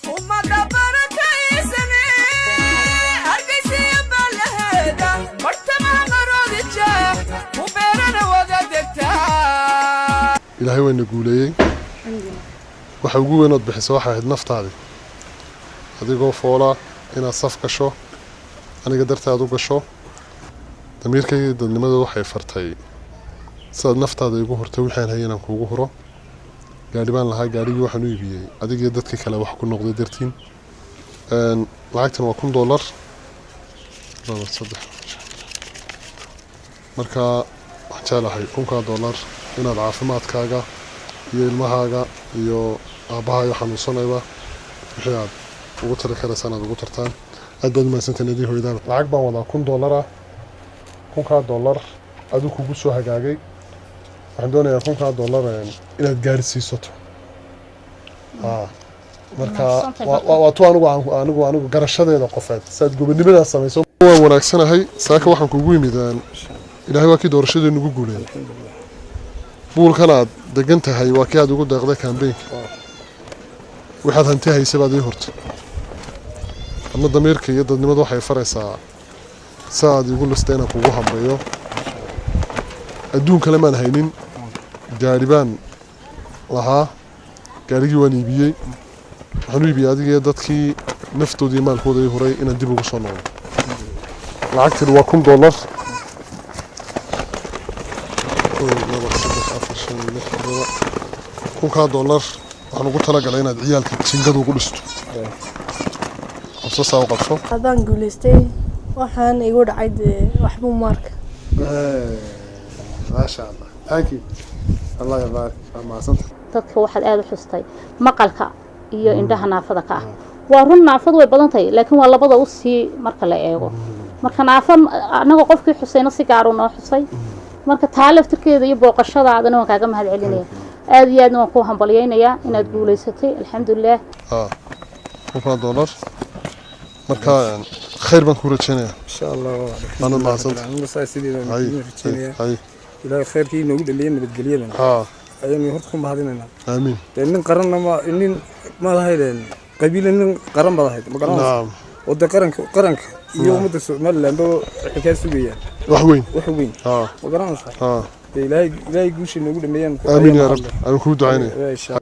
Ummadda barakaysane, Hargeysiya baalaheeda, bartamaha Maroodi Jeex ku beerana wada degtaa. Ilaahay wayna guuleeyey. Waxa ugu weyn ood bixisa waxay ahayd naftaadii, adigoo foola inaad saf gasho, aniga dartaad u gasho. Damiirkayga dadnimada waxay fartay sidaad naftaada igu hurtay waxaan hayay inaan kuugu huro. Gaadhi baan lahaa, gaadhigii waxaan u iibiyey adigii dadkii kale wax ku noqday dartiin. Lacagtan waa $1000, laba, saddex. Marka waxaan jeclahay $1000 inaad caafimaadkaaga iyo ilmahaaga iyo aabbahaaga xanuunsanayba wixii aad ugu tari karaysaan aad ugu tartaan. Aad baad umahadsantahin idii hooyadaan. Lacag baan wadaa $1000 ah. $1000 aduu kugu soo hagaagay. Waxaan doonayaa $1000 inaad gaarsiisato. Marka waa tu anigu garashadeeda qofeed saad gobonnimadaa samayso. Waan wanaagsanahay. Saaka waxaan kugu yimid, Ilaahay waa kii doorashadii nagu guuleeyay. Buulkan aad degan tahay waa kii aad ugu deeqday campaignka. Waxaad hanti haysa baad ii hurtay. Adna damiirka iyo dadnimadu waxay faraysaa si aad igu listay inaan kugu hambayo. Adduun kale maan haynin, gaadhi baan lahaa, gaadhigii waan iibiyey. Waxaan u iibiyey adiga iyo dadkii naftoodii maalkooda ii huray inaan dib ugu soo noqdo. Lacagtani waa $1000. Kow, laba, saddex, afar, shan, lix, todoba. $1000 waxaan ugu talagalay inaad ciyaalka jingada ugu dhisto. Qabso, saa u qabso. Haddaan guulaystay, waxaan igu dhacay dee waxbuu maarka. Maasha Allah, thank you, Allah yabaarik, waa mahadsanta. Dadka waxaad aada u xustay maqalka iyo indhaha naafada ka ah. Waa run, naafadu way badan tahay, laakiin waa labada usii marka la eego. Marka naafa anagoo qofkii xusayna si gaaru noo xusay. Marka taa laftirkeeda iyo booqashadaadana waan kaaga mahad celinaya, aada iyo aadna waan kuu hambalyaynayaa inaad guulaysatay, alxamdulilah. $1000. Marka khayr baan kuu rajeynayaa. Insha Allah. Waanad mahadsanta. Sideeda hay rajeynaya. Hay. Ilaahay khayrkii inoogu dhaliyay nabadgelyadan ayaynu horta ku mahadinaynaa. Aamiin. Dee nin qaranna ma nin maad ahaydeen, qabiila nin qaran baad ahayd, ma garanaysa? Naam. Oo dee qaranka iyo ummadda Somalilandba waxay kaa sugayaan wax weyn. Wax weyn. Ma garanaysaa? Dee Ilaahay guusha inoogu dhameeyaan. Aamiin yaa rabbi, aan kuu ducaynaya. Insha